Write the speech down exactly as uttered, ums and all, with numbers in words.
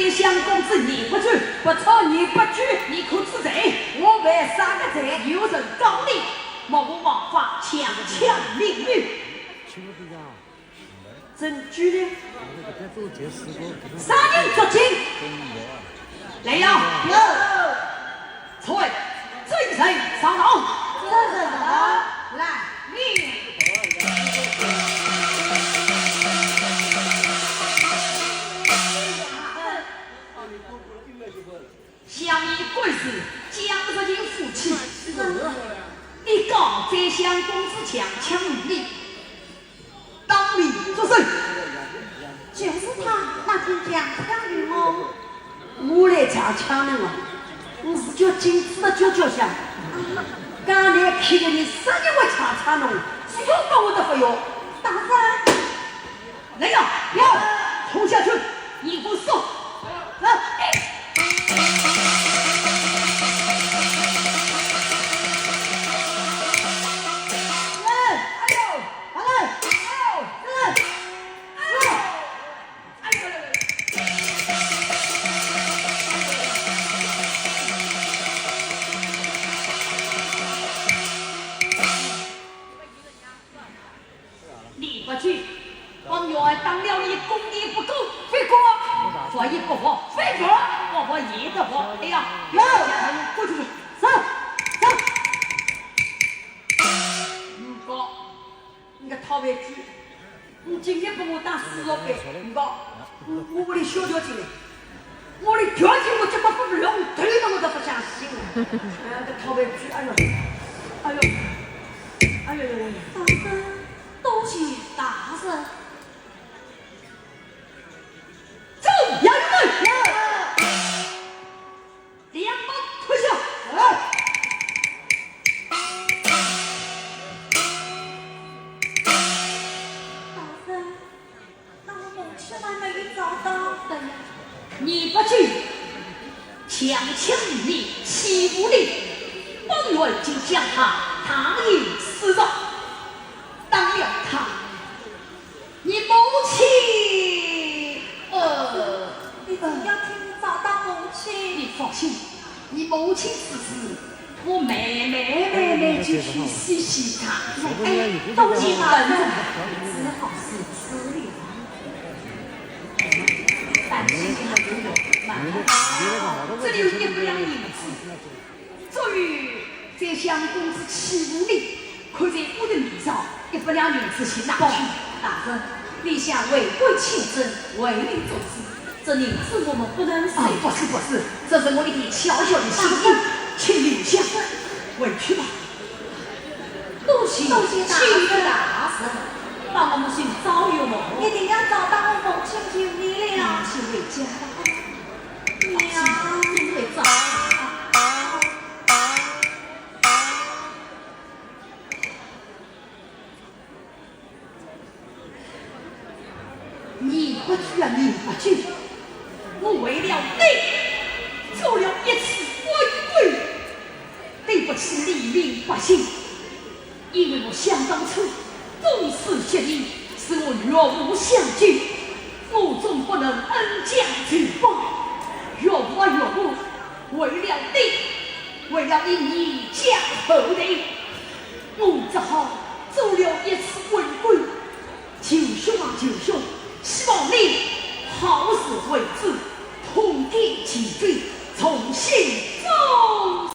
相公子严不举，不错，严不举，你可知罪？我犯啥个罪？有人告你，目无王法，强抢民女。证据呢？啥人作证？来呀！有。 传证人上堂。证人上堂。来，你。下面官司，江湖人夫妻。你告宰相公子强抢民女， 当面作证。就是他那天强抢于我。我来强抢侬啊？我是叫金子的叫叫响。刚才看见你啥人会抢抢侬，说把我都不要。大人。来呀，要冲下去，你给我说。来，哎。哎，哎呦！ 快来！哎呦！哎呦！哎呦！哎呦！你不去，方圆打了你一公也不够，非过，佛也不佛，非佛，佛佛也不佛。哎呀，有，过去，走，走。 唔过，你个讨饭鬼，你今日拨我打四十板，唔过，我我屋里小条进来，我屋里条进我就把不弄头了，我都不相信了。哎呀，个讨饭鬼，哎呦，哎呦，哎呦呦呦！大人，多谢大人。走，杨元帅。 两棒退下。哎。大人，那我母亲还没有找到。对呀。你不去，强抢你，欺负你，方圆就将他打入死罪，打了他。 你母亲，呃，你总要替我找到母亲。你放心，你母亲之事，我慢慢慢慢就去细细查。哎，多谢大人。只好是吃力。但是你们有慢慢，这里有一百两银子。 作为宰相公子欺负你，看在我的面上，一百两银子先拿去。大人，你想为官清正，唯命是从，这银子我们不能收。啊，不是，不是，这是我一点小小的心意，请留下，回去吧。多谢，多谢大人，请大人帮我们寻找岳母。一定要找到我母亲，求你了。母亲回家了。 娘。你不去啊，你不去！我为了你做了一次昏君，对不起黎民百姓。 因为我想当初冻死雪地，是我岳父相救，我总不能恩将仇报。岳父啊岳父，为了你，为了你一家后代，我只好做了一次昏君。 舅兄啊舅兄，希望你好自为之，痛改前非，